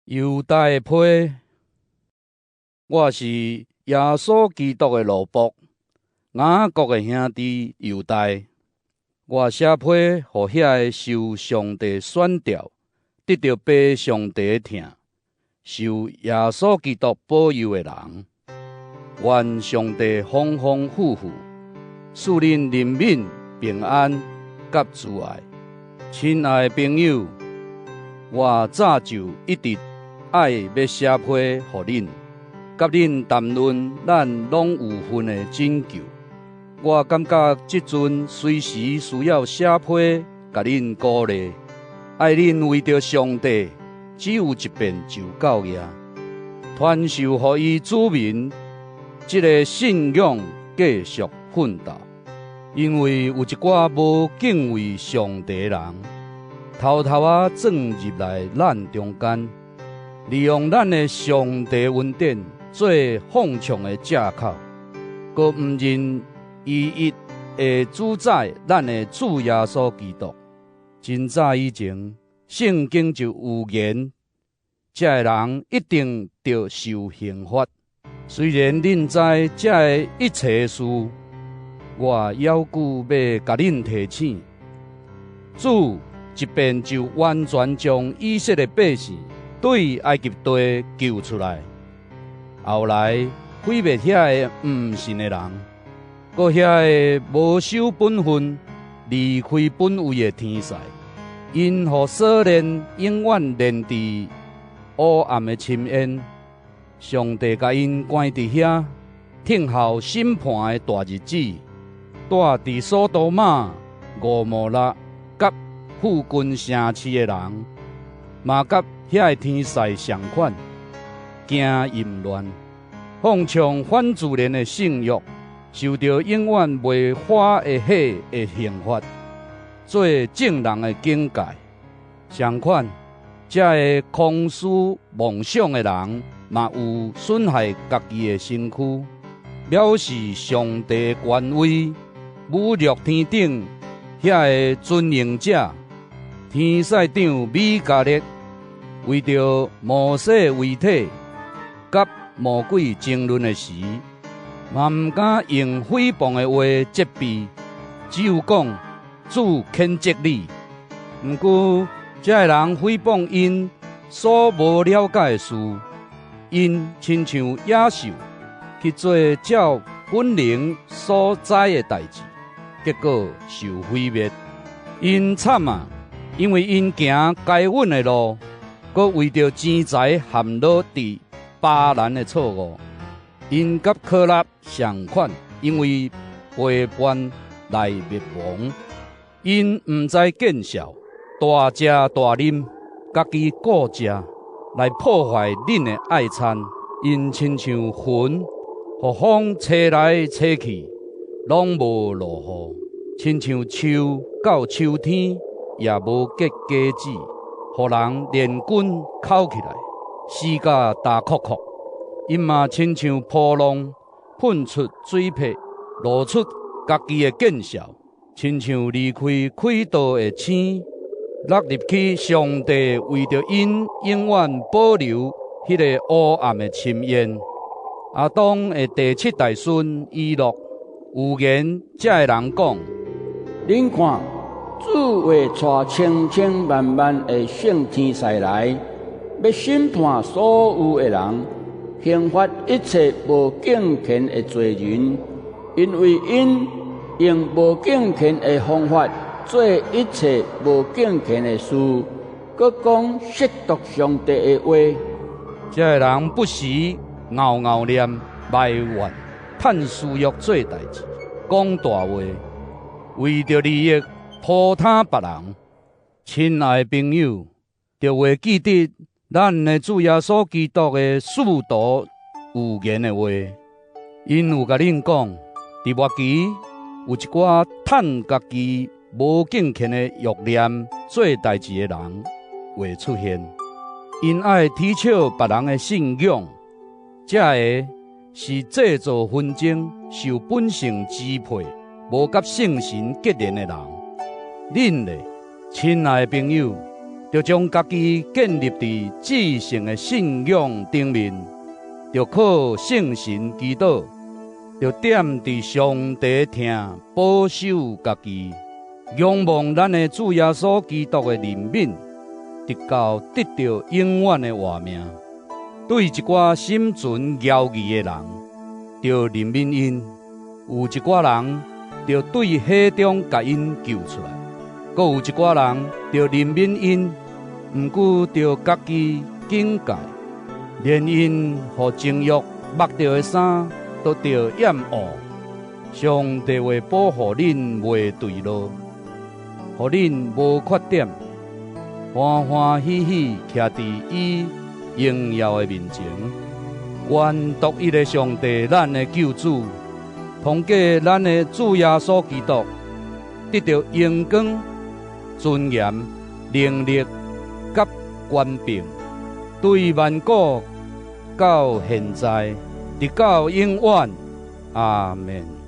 猶大的批，我是耶穌基督的奴僕，雅各的兄弟猶大。我寫批予遐个受上帝選召、得著父上帝的疼、受耶穌基督保佑的人。願上帝豐豐富富，賜恁憐憫、平安佮慈愛。親愛的朋友，我早就一直愛欲寫批予恁，佮恁談論咱攏有份的拯救。我感覺這陣隨時需要寫批共恁鼓勵，愛恁為著上帝只有一遍就夠額，傳授予伊子民這个信仰繼續奮鬥。因為有一寡無敬畏上帝的人，偷偷仔鑽入來咱中間，利用咱的上帝恩典做放縱的藉口，閣毋認唯一的主宰，咱的主耶穌基督。真早以前，聖經就預言，這个人一定著受刑罰。雖然恁知這个一切事，我猶閣欲共恁提醒：主一遍就完全將以色列百姓對埃及地救出來，後來毀滅遐个毋信的人，閣遐个無守本分、離開本位的天使，𪜶予鎖鏈永遠連佇烏暗的深淵。上帝共𪜶關佇遐，等候審判的大日子。住佇所多瑪、蛾摩拉佮附近城市的人，嘛佮遐个天使仝款，行淫亂，放縱反自然的性欲，受著永遠袂化的火的刑罰，做眾人的警戒。仝款，這个空思妄想的人，嘛有損害家己的身軀，藐視上帝的權威，侮辱天頂遐个尊榮者。天使長米迦勒為著摩西的遺體，佮魔鬼爭論的時，嘛毋敢用誹謗的話責備，只有講主譴責你。毋過，這个人誹謗𪜶所無了解的事，𪜶親像野獸去做照本能所知的代誌，結果受毀滅。𪜶慘啊！因為𪜶行該隱的路，閣為著錢財陷落佇巴蘭的錯誤。𪜶佮可拉仝款，因為背叛來滅亡。𪜶毋知見笑，大食大啉，家己顧食，來破壞恁的愛餐。𪜶親像雲，予風吹來吹去，攏無落雨；親像樹到秋天也無結果子，予人連根摳起來，死甲焦硞硞。𪜶嘛親像波浪，噴出水沫，露出家己的見笑，親像離開軌道的星，落入去上帝為著𪜶永遠保留彼個烏暗的深淵。亞當的第七代孫以諾預言這个人講：恁看，主會帶千千萬萬的聖天使來，欲審判所有的人，刑罰一切無敬虔的罪人，因為𪜶用無敬虔的方法做一切無敬虔的事，閣講褻瀆上帝的話。這个人不時敖敖念、埋怨、趁私欲做代誌，講大話，為著利益塗攤別人。親愛的朋友，著會記得咱的主耶穌基督的使徒預言的話，𪜶有共恁講，佇末期有一寡趁家己無敬虔的欲念做代誌的人會出現，𪜶愛取笑別人的信仰，這个是製造紛爭、受本性支配、無佮聖神結連的人。恁咧，親愛的朋友，著著將家己建立佇至聖的信仰頂面，著靠聖神祈禱，著踮佇上帝疼保守家己，仰望咱的主耶穌基督的憐憫，直到得著永遠的活命。對一寡心存猶疑的人，著憐憫𪜶；有一寡人，著對火中共𪜶救出來；閣有一寡人，著憐憫𪜶，毋過著家己警戒，連𪜶予情欲縛著的衫都著厭惡。上帝會保護恁袂墜落，予恁無缺點，歡歡喜喜徛佇伊榮耀的面前。願獨一的上帝，咱的救主，通過咱的主耶穌基督，得著榮光、尊嚴、能力佮權柄，對萬古到現在，直到永遠。阿們。